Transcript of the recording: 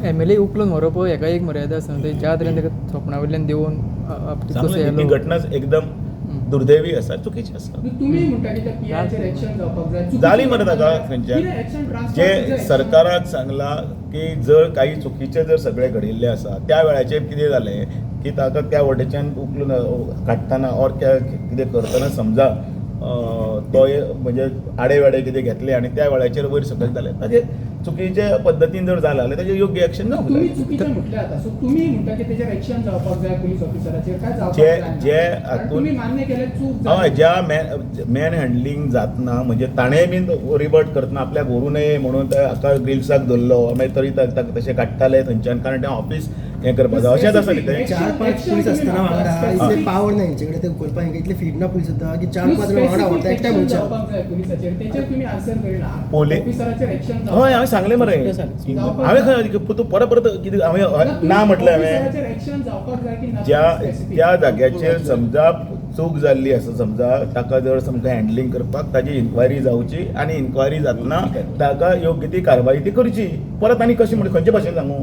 MLA उखलून व्हरप हेका एक मर्यादा आसा न्हू. ते ज्या तरेन ताका सोपणा वयल्यान देंवोवन तितको सांगलें न्ही, ती घटना एकदम दुर्दैवी आसा, चुकीची आसा. तुम्ही म्हणटा की त्या पीआयचेर एक्शन जावपाक जाय. चुकीचें जाली मरे ताका कितें एक्शन खंयच्यान ट्रान्सफर जे सरकाराक सांगला की जर काही चुकीचें जर सगळें घडिल्लें आसा, त्या वेळाचेर कितें जालें की ताका त्या वटेच्यान उखलून काडटना ऑर कितें करतना समजा तो म्हणजे आडे वेडे कितें घेतले आनी त्या वेळाचेर वयर सकयल जालें, ताजेर चुकीच्या पद्दतीन जर जालां जाल्यार ताजेर योग्य एक्शन जावंक तुम्ही जाय. चुकीचें म्हटलें आतां, सो तुमी म्हणटा की तेजेर एक्शन जावपाक जाय पुलीस ऑफिसराचेर काय जावपाक जायना? जे कारण हातून- तुमी मान्य केलें चूक हय, जाली. ज्या मॅन हँडलिंग जातना म्हणजे ताणें बीन रिबट करतना आपल्याक व्हरूं नये म्हणून हाका ग्रिल्साक धरलो, मागीर तरी ताका तशें काडटाले थंयच्यान, कारण तें ऑफिस हें करपाक जाय अशेंच आसा न्ही तें. चार पांच पुलीस आसतना वांगडा इतले पावर ना हेंचे कडेन ते उखलपाक, हेंकां इतले फीड ना पुलीस सुद्दां की चार पांच जाण वांगडा व्हरता एकट्या एक्शन मनशाक. जावपाक जाय पुलिसाचेर, तेचेर तुमी आन्सर करिना. ऑफिसराचेर एक्शन हय, हांवें सांगलें मरे. हांवें खंय तूं परत परत कितें हांवें ना म्हटलें हांवें? ऑफिसराचेर एक्शन जावपाक जाय की ना? ज्या Specific. त्या जाग्याचेर समजा चूक जाल्ली आसा, समजा ताका जर समजा हँडलिंग करपाक ताजी इन्क्वायरी जावची आनी इन्क्वायरी जातना ताका योग्य ती कारवाई ती करची. परत आनी कशी म्हणजे खंयचे भाशेन सांगू?